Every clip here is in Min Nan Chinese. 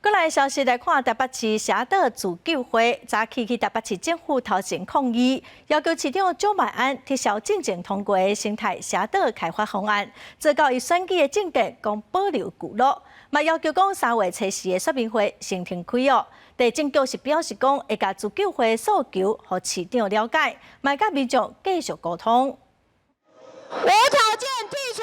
過來消息來看，台北市社島自救會早起去台北市政府頭前抗議，要求市長蔣萬安撤銷進前通過的生態社島開發方案，做到伊選舉的政見講保留聚落，嘛要求講三月初四的說明會先停開哦。地政局是表示講會共自救會訴求予市長了解，嘛佮民眾繼續溝通。無條件剔除。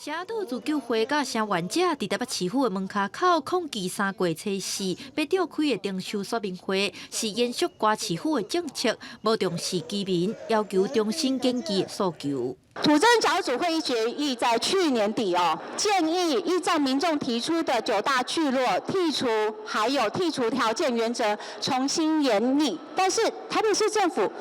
社島自救會佮聲援者佇台北市府的門跤口抗議三月初四欲召開的徵收說明會，是延續柯市府的政策，無重視居民，要求重新檢視的訴求。土政小組會議決議在去年底哦，建議依照民眾提出的九大聚落剔除，還有剔除條件原則重新研擬，但是台北市政府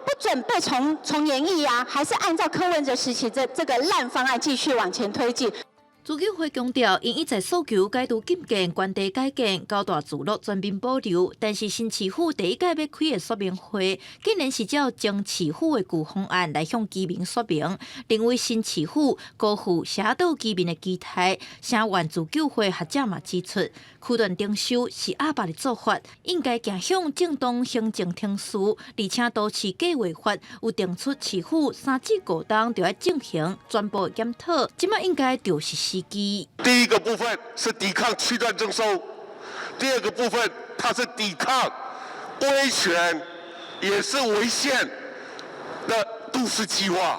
不準備重研議啊，還是按照柯文哲時期這個爛方案繼續往前推進。自救會強調，𪜶一再訴求解除禁建、關地改建、九大聚落全面保留，但是新市府第一屆欲開的說明會，竟然是照前市府的舊方案來向居民說明，認為新市府辜負社島居民的期待。聲援自救會學者嘛指出，區段徵收是鴨霸的做法，應該行向正當行政程序，而且都市計劃法有定出市府3至5冬就愛進行全部檢討，這擺應該就是時機。第一個部分是抵抗區段徵收，第二個部分它是抵抗威權，也是違憲的都市計劃。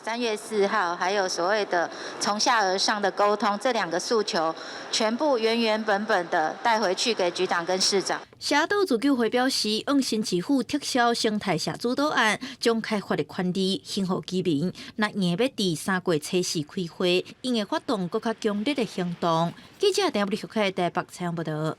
3月4號，還有所謂的從下而上的溝通，這兩個訴求全部原原本本的帶回去給局長跟市長。社島自救會表示，向新市府撤銷生態社主導案，將開發的權利還予居民。若硬欲佇三月初四開會，𪜶會發動閣較強烈的行動。記者陳立學台北採訪報道。